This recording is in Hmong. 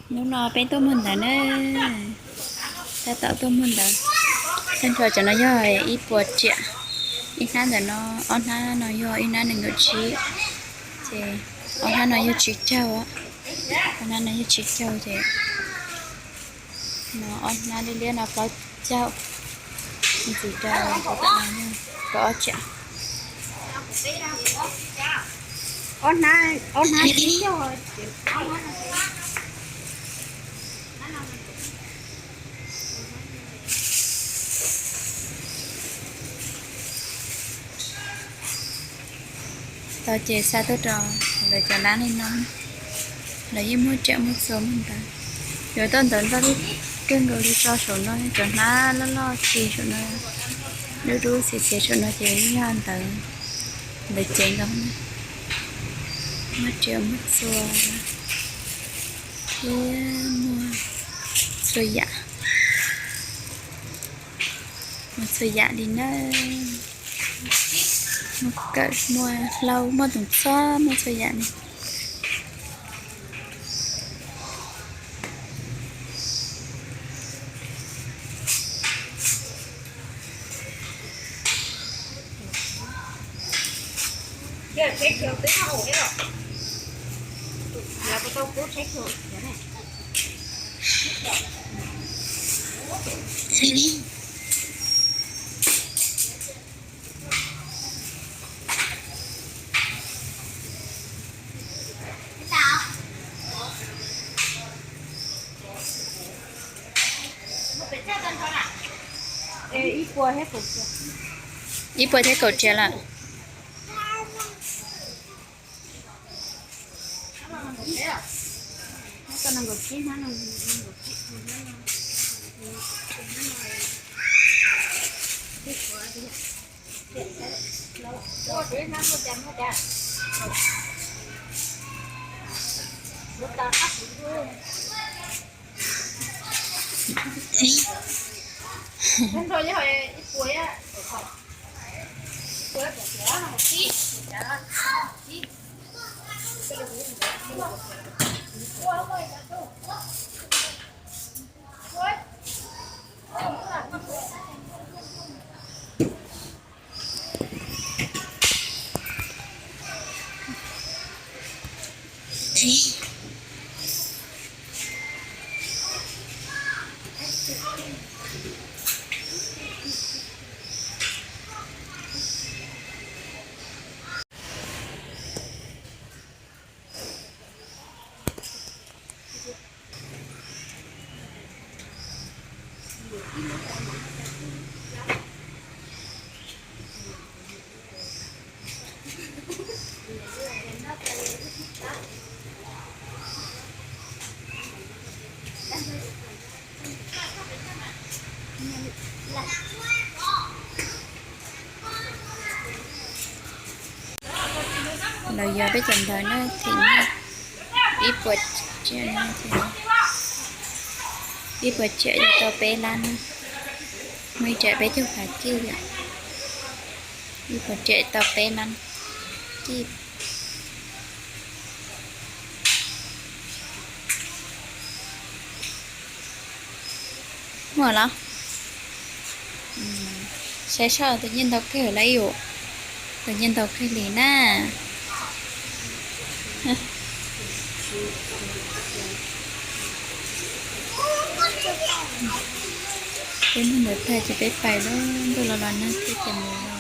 Hnub no peb tuaj muag ntawv na, tab tom tuaj muag ntawv. Tag nrho cov no yog ib puas riam, ib hnab ntawm no, ob hnab no yog ib hnab nees nkaum tsib, ces ob hnab no yog tsib caug, ob hnab no yog tsib caug ces no ob hnab liab liab no plaub caug, ntxiv rau tom no yog kaum ob riam. Tau ces xa tuaj rau lawv cov lab li no, lawv yeej muag riam muag txuas muag ntawv. Yuav tau ntawv ntau kawg nkaus li tso saum no, cov hnab loj loj txi saum no, dub dub txiav txiav saum no ces yog ntawv, ntawv ceev nkaus. Muag riam muag txuas thiab muag txhua yam, muag txhua yam li na. Muag kawm, muag hlau, muaj tus txob, muaj txhua yam li. Ib puas thiab kaum riam lawm. Lawv yog peb cov ntawv na, them ib puas riam, ib puas riam yuav tau peb lab na. Muaj ib riam peb caug phav kij yom, ib puas riam tau peb lab kij. Muaj los? Saib soj, tus nyiaj ntau kawg lawm ib yam, tus nyiaj ntau kawg li na. Peb muag ntawv tag ces peb pais lawm, ntuj los los nag thiab ces mus.